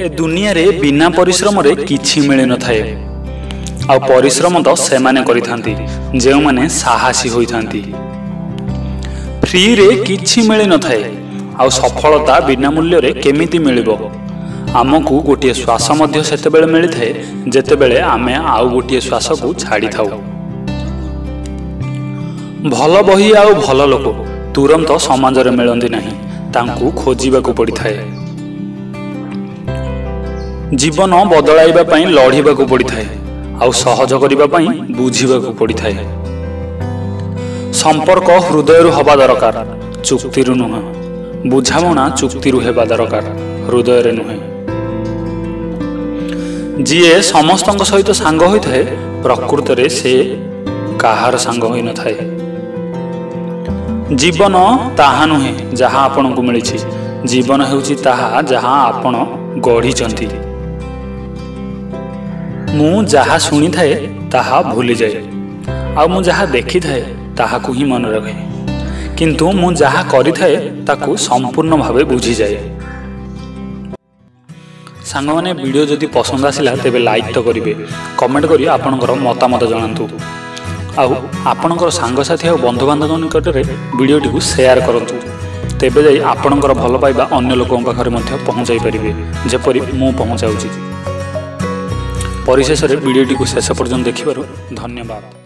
ଏ ଦୁନିଆରେ ବିନା ପରିଶ୍ରମରେ କିଛି ମିଳିନଥାଏ, ଆଉ ପରିଶ୍ରମ ତ ସେମାନେ କରିଥାନ୍ତି ଯେଉଁମାନେ ସାହସୀ ହୋଇଥାନ୍ତି। ଫ୍ରିରେ କିଛି ମିଳିନଥାଏ, ଆଉ ସଫଳତା ବିନା ମୂଲ୍ୟରେ କେମିତି ମିଳିବ? ଆମକୁ ଗୋଟିଏ ଶ୍ୱାସ ମଧ୍ୟ ସେତେବେଳେ ମିଳିଥାଏ ଯେତେବେଳେ ଆମେ ଆଉ ଗୋଟିଏ ଶ୍ୱାସକୁ ଛାଡ଼ିଥାଉ। ଭଲ ବହି ଆଉ ଭଲ ଲୋକ ତୁରନ୍ତ ସମାଜରେ ମିଳନ୍ତି ନାହିଁ, ତାଙ୍କୁ ଖୋଜିବାକୁ ପଡ଼ିଥାଏ। ଜୀବନ ବଦଳାଇବା ପାଇଁ ଲଢ଼ିବାକୁ ପଡ଼ିଥାଏ, ଆଉ ସହଜ କରିବା ପାଇଁ ବୁଝିବାକୁ ପଡ଼ିଥାଏ। ସମ୍ପର୍କ ହୃଦୟରୁ ହେବା ଦରକାର, ଚୁକ୍ତିରୁ ନୁହେଁ। ବୁଝାମଣା ଚୁକ୍ତିରୁ ହେବା ଦରକାର, ହୃଦୟରେ ନୁହେଁ। ଯିଏ ସମସ୍ତଙ୍କ ସହିତ ସାଙ୍ଗ ହୋଇଥାଏ, ପ୍ରକୃତରେ ସେ କାହାର ସାଙ୍ଗ ହୋଇନଥାଏ। ଜୀବନ ତାହା ନୁହେଁ ଯାହା ଆପଣଙ୍କୁ ମିଳିଛି, ଜୀବନ ହେଉଛି ତାହା ଯାହା ଆପଣ ଗଢ଼ିଛନ୍ତି। ମୁଁ ଯାହା ଶୁଣିଥାଏ ତାହା ଭୁଲିଯାଏ, ଆଉ ମୁଁ ଯାହା ଦେଖିଥାଏ ତାହାକୁ ହିଁ ମନେ ରଖେ, କିନ୍ତୁ ମୁଁ ଯାହା କରିଥାଏ ତାକୁ ସମ୍ପୂର୍ଣ୍ଣ ଭାବେ ବୁଝିଯାଏ। ସାଙ୍ଗମାନେ, ଭିଡ଼ିଓ ଯଦି ପସନ୍ଦ ଆସିଲା ତେବେ ଲାଇକ୍ ତ କରିବେ, କମେଣ୍ଟ କରି ଆପଣଙ୍କର ମତାମତ ଜଣାନ୍ତୁ, ଆଉ ଆପଣଙ୍କର ସାଙ୍ଗସାଥି ଆଉ ବନ୍ଧୁବାନ୍ଧବଙ୍କ ନିକଟରେ ଭିଡ଼ିଓଟିକୁ ସେୟାର କରନ୍ତୁ। ତେବେ ଯାଇ ଆପଣଙ୍କର ଭଲ ପାଇବା ଅନ୍ୟ ଲୋକଙ୍କ ପାଖରେ ମଧ୍ୟ ପହଞ୍ଚାଇ ପାରିବେ, ଯେପରି ମୁଁ ପହଞ୍ଚାଉଛି। ପରିଶେଷରେ ଭିଡ଼ିଓଟିକୁ ଶେଷ ପର୍ଯ୍ୟନ୍ତ ଦେଖିବାରୁ ଧନ୍ୟବାଦ।